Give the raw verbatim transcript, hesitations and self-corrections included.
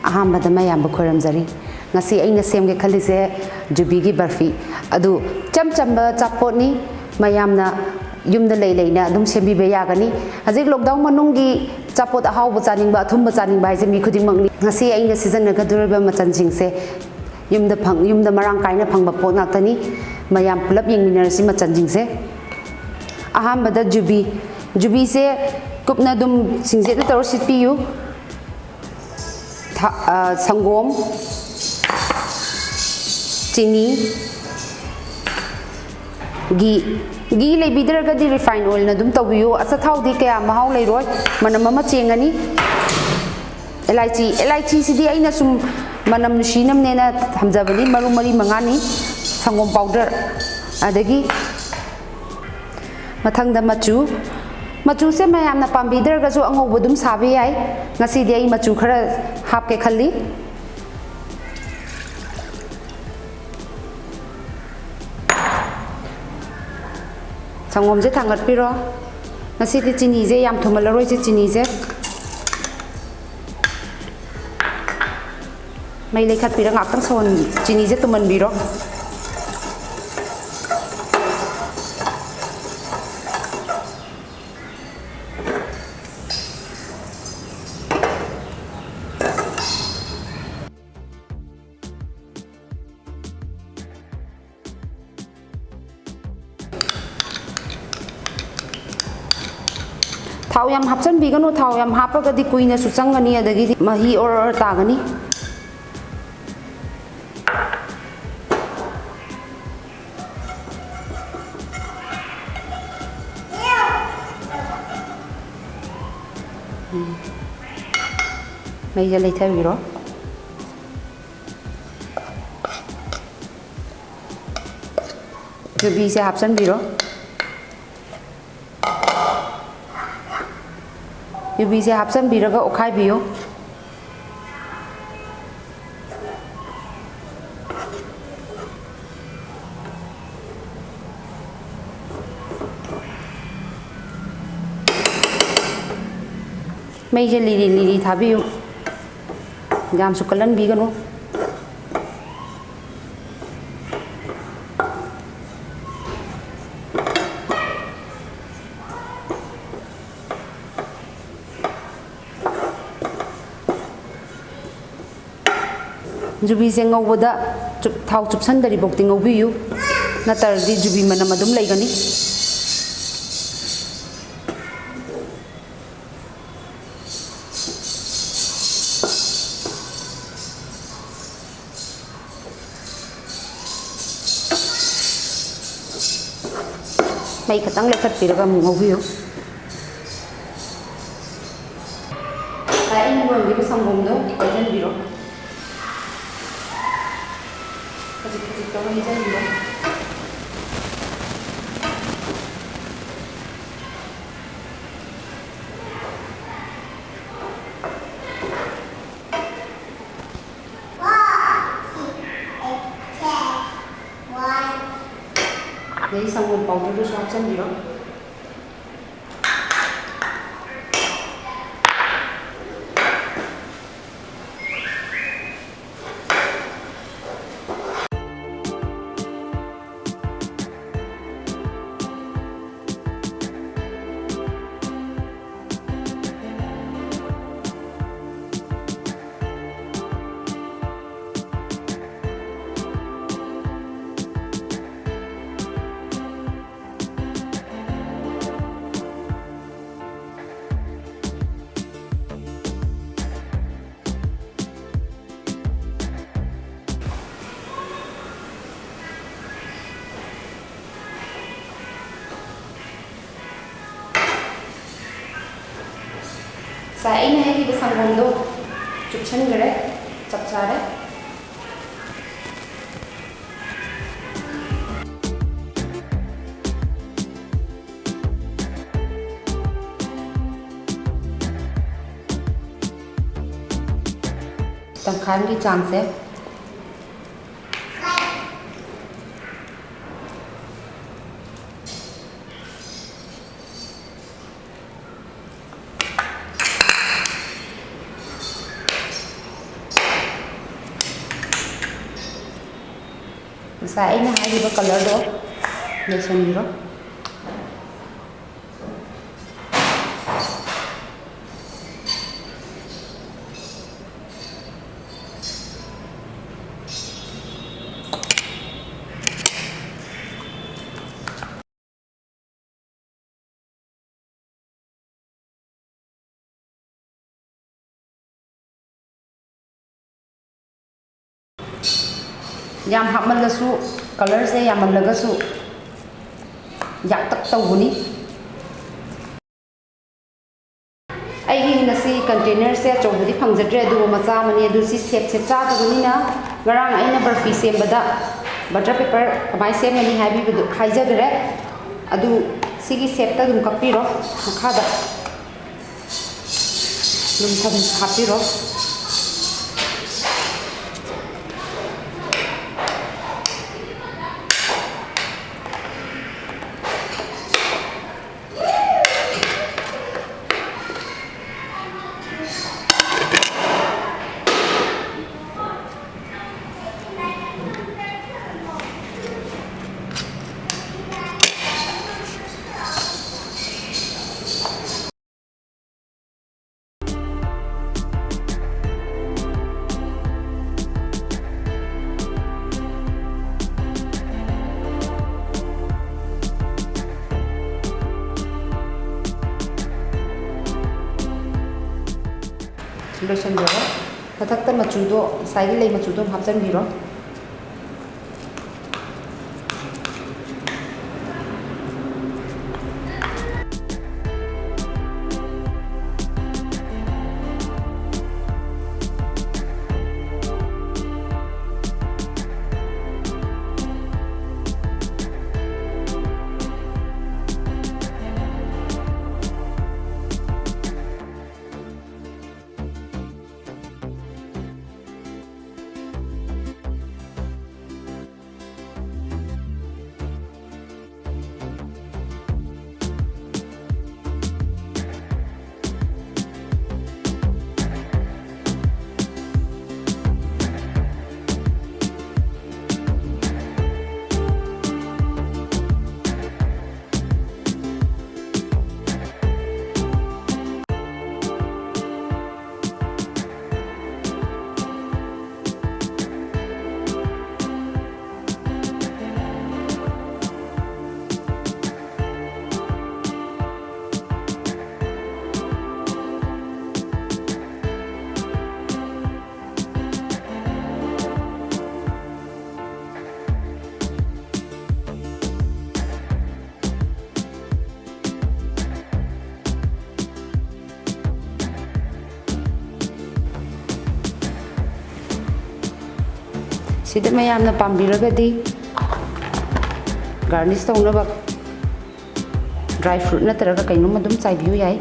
ꯑꯍꯥꯟꯕꯗ ꯃꯌꯥꯝꯕꯨ ꯈꯣꯏꯔꯝꯖꯔꯤ꯫ ꯉꯁꯤ ꯑꯩꯅ ꯁꯦꯝꯒꯦ ꯈꯜꯂꯤꯁꯦ ꯖꯨꯕꯤꯒꯤ ꯕꯔꯐꯤ꯫ ꯑꯗꯨ ꯏꯆꯝ ꯆꯝꯕ ꯑꯆꯥꯄꯣꯠꯅꯤ, ꯃꯌꯥꯝꯅ ꯌꯨꯝꯗ ꯂꯩ ꯂꯩꯅ ꯑꯗꯨꯝ ꯁꯦꯝꯕꯤꯕ ꯌꯥꯒꯅꯤ꯫ ꯍꯧꯖꯤꯛ lockdown ꯃꯅꯨꯡꯒꯤ ꯑꯆꯥꯄꯣꯠ ꯑꯍꯥꯎꯕ ꯆꯥꯅꯤꯡꯕ, ꯑꯊꯨꯝꯕ ꯆꯥꯅꯤꯡꯕ ꯍꯥꯏꯁꯦ ꯃꯤ ꯈꯨꯗꯤꯡꯃꯛꯅꯤ꯫ ꯉꯁꯤ ꯑꯩꯅ ꯁꯤꯖꯤꯟꯅꯒꯗꯧꯔꯤꯕ ꯃꯆꯜꯁꯤꯡꯁꯦ ꯌꯨꯝꯗ ꯐꯪ-, ꯌꯨꯝꯗ ꯃꯔꯥꯡ ꯀꯥꯏꯅ ꯐꯪꯕ ꯄꯣꯠ ꯉꯥꯛꯇꯅꯤ꯫ ꯃꯌꯥꯝ ꯄꯨꯂꯞ ꯌꯦꯡꯃꯤꯟꯅꯔꯁꯤ ꯃꯆꯜꯁꯤꯡꯁꯦ꯫ ꯑꯍꯥꯟꯕꯗ ꯖꯨꯕꯤ, ꯖꯨꯕꯤꯁꯦ ꯀꯨꯞꯅ ꯑꯗꯨꯝ ꯁꯤꯡꯖꯦꯠꯅ ꯇꯧꯔ ꯁꯤꯠꯄꯤꯌꯨ꯫ ꯊ-, ꯑ, ꯁꯪꯒꯣꯝ, ꯆꯤꯅꯤ, ꯘꯤ꯫ ꯘꯤ ꯂꯩꯕꯤꯗ꯭ꯔꯒꯗꯤ refine oilꯅ ꯑꯗꯨꯝ ꯇꯧꯕꯤꯌꯨ꯫ ꯑꯆꯥꯊꯥꯎꯗꯤ ꯀꯌꯥ ꯃꯍꯥꯎ ꯂꯩꯔꯣꯏ, ꯃꯅꯝ ꯑꯃ ꯆꯦꯡꯒꯅꯤ꯫ ꯑꯦꯂꯥꯏꯆꯤ, ꯑꯦꯂꯥꯏꯆꯤꯁꯤꯗꯤ ꯑꯩꯅ ꯁꯨꯝ ꯃꯅꯝ ꯅꯨꯡꯁꯤꯅꯕꯅꯦꯅ ꯊꯝꯖꯕꯅꯤ, ꯃꯔꯨ ꯃꯔꯤ ꯃꯉꯥꯅꯤ, ꯁꯪꯒꯣꯝ powder, ꯑꯗꯒꯤ ꯃꯊꯪꯗ ꯃꯆꯨ꯫ ꯃꯆꯨꯁꯦ ꯃꯌꯥꯝꯅ ꯄꯥꯝꯕꯤꯗ꯭ꯔꯒꯁꯨ ꯑꯉꯧꯕ ꯑꯗꯨꯝ ꯁꯥꯕ ꯌꯥꯏ꯫ ꯉꯁꯤꯗꯤ ꯑꯩ ꯃꯆꯨ ꯈꯔ ꯍꯥꯞꯀꯦ ꯈꯜꯂꯤ꯫ ꯁꯪꯒꯣꯝꯁꯦ ꯊꯥꯡꯒꯠꯄꯤꯔꯣ꯫ ꯉꯁꯤꯗꯤ ꯆꯤꯅꯤꯁꯦ ꯌꯥꯝ ꯊꯨꯝꯍꯜꯂꯔꯣꯏꯁꯦ, ꯆꯤꯅꯤꯁꯦ꯫ ꯃꯩ ꯂꯩꯈꯠꯄꯤꯔ ꯉꯥꯛꯇꯪ ꯁꯧꯍꯟ-, ꯆꯤꯅꯤꯁꯦ ꯇꯨꯝꯍꯟꯕꯤꯔꯣ꯫ ꯊꯥꯎ ꯌꯥꯝ ꯍꯥꯞꯆꯤꯟꯕꯤꯒꯅꯨ, ꯊꯥꯎ ꯌꯥꯝ ꯍꯥꯞꯄꯒꯗꯤ ꯀꯨꯏꯅꯁꯨ ꯆꯪꯒꯅꯤ, ꯑꯗꯒꯤꯗꯤ ꯃꯍꯤ ꯑꯣꯔ ꯑꯣꯔ ꯇꯥꯒꯅꯤ꯫ ꯎꯝ꯫ ꯃꯩꯁꯦ ꯂꯩꯊꯕꯤꯔꯣ꯫ ꯌꯨꯕꯤꯁꯦ ꯍꯥꯞꯆꯤꯟꯕꯤꯔꯣ꯫ ꯌꯨꯕꯤꯁꯦ ꯍꯥꯞꯆꯤꯟꯕꯤꯔꯒ ꯑꯣꯠꯈꯥꯏꯕꯤꯌꯨ꯫ ꯃꯩꯁꯦ ꯂꯤꯔꯤ ꯂꯤꯔꯤ ꯊꯥꯕꯤꯌꯨ꯫ ꯌꯥꯝꯁꯨ ꯀꯜꯍꯟꯕꯤꯒꯅꯨ꯫ ꯌꯨꯕꯤꯁꯦ ꯉꯧꯕꯗ ꯆꯨꯞ-, ꯊꯥꯎ ꯆꯨꯞꯁꯟꯗ꯭ꯔꯤꯐꯥꯎꯗꯤ ꯉꯧꯕꯤꯌꯨ, ꯅꯠꯇ꯭ꯔꯗꯤ ꯌꯨꯕꯤ ꯃꯅꯝ ꯑꯗꯨꯝ ꯂꯩꯒꯅꯤ꯫ ꯃꯩ ꯈꯤꯇꯪ ꯂꯩꯈꯠꯄꯤꯔꯒ ꯑꯃꯨꯛ ꯉꯧꯕꯤꯌꯨ꯫ ꯉꯁꯥꯏ ꯑꯩꯅ ꯂꯣꯟꯈꯤꯕ ꯁꯪꯒꯣꯝꯗꯣ ꯍꯩꯖꯤꯟꯕꯤꯔꯣ꯫ ꯈꯖꯤꯛ ꯈꯖꯤꯛ ꯇꯧꯔ ꯍꯩꯖꯤꯟꯕꯤꯔꯣ꯫ ꯑꯗꯩ ꯁꯪꯒꯣꯝ ꯄꯥꯎꯗꯔꯗꯨꯁꯨ ꯍꯥꯞꯆꯤꯟꯕꯤꯔꯣ꯫ ꯉꯁꯥꯏ ꯑꯩꯅ ꯍꯩꯈꯤꯕ ꯁꯪꯒꯣꯝꯗꯣ ꯆꯨꯞꯁꯟꯈ꯭ꯔꯦ, ꯆꯞ ꯆꯥꯔꯦ꯫ ꯇꯪꯈꯥꯏ ꯑꯃꯒꯤ ꯆꯥꯡꯁꯦ꯫ ꯉꯁꯥꯏ ꯑꯩꯅ ꯍꯥꯏꯈꯤꯕ ꯀꯂꯔꯗꯣ ꯂꯣꯏꯁꯤꯟꯕꯤꯔꯣ꯫ ꯌꯥꯝ ꯍꯥꯞꯃꯜꯂꯁꯨ, ꯀꯂꯔꯁꯦ ꯌꯥꯝꯃꯜꯂꯒꯁꯨ ꯌꯥꯛꯇꯛ ꯇꯧꯕꯅꯤ꯫ ꯑꯩꯒꯤ ꯉꯁꯤ ꯀꯟꯇꯦꯅꯔꯁꯦ ꯑꯆꯧꯕꯗꯤ ꯐꯪꯖꯗ꯭ꯔꯦ, ꯑꯗꯨꯕꯨ ꯃꯆꯥ ꯑꯃꯅꯤ꯫ ꯑꯗꯨ ꯁꯤ ꯁꯦꯞꯁꯦ ꯆꯥꯗꯕꯅꯤꯅ, ꯉꯔꯥꯡ ꯑꯩꯅ ꯕꯔꯐꯤ ꯁꯦꯝꯕꯗ ꯕꯇꯔ ꯄꯦꯄꯔ ꯀꯃꯥꯏꯅ ꯁꯦꯝꯒꯅꯤ ꯍꯥꯏꯕꯤꯕꯗꯨ ꯍꯥꯏꯖꯈ꯭ꯔꯦ꯫ ꯑꯗꯨ ꯁꯤꯒꯤ ꯁꯦꯞꯇ ꯑꯗꯨꯝ ꯀꯛꯄꯤꯔꯣ꯫ ꯃꯈꯥꯗ ꯑꯗꯨꯝ ꯊꯝ-, ꯍꯥꯞꯄꯤꯔꯣ꯫ ꯂꯣꯏꯁꯤꯟꯕꯤꯔꯣ꯫ ꯃꯊꯛꯇ ꯃꯆꯨꯗꯣ, ꯉꯁꯥꯏꯒꯤ ꯂꯩ ꯃꯆꯨꯗꯣ ꯑꯃꯨꯛ ꯍꯥꯞꯆꯤꯟꯕꯤꯔꯣ꯫ ꯁꯤꯗ ꯃꯌꯥꯝꯅ ꯄꯥꯝꯕꯤꯔꯒꯗꯤ ꯒꯥꯔꯅꯤꯁ ꯇꯧꯅꯕ ꯗ꯭ꯔꯥꯏ ꯐ꯭ꯔꯨꯠ ꯅꯠꯇ꯭ꯔꯒ ꯀꯩꯅꯣꯝ ꯑꯗꯨꯝ ꯆꯥꯏꯕꯤꯌꯨ ꯌꯥꯏ꯫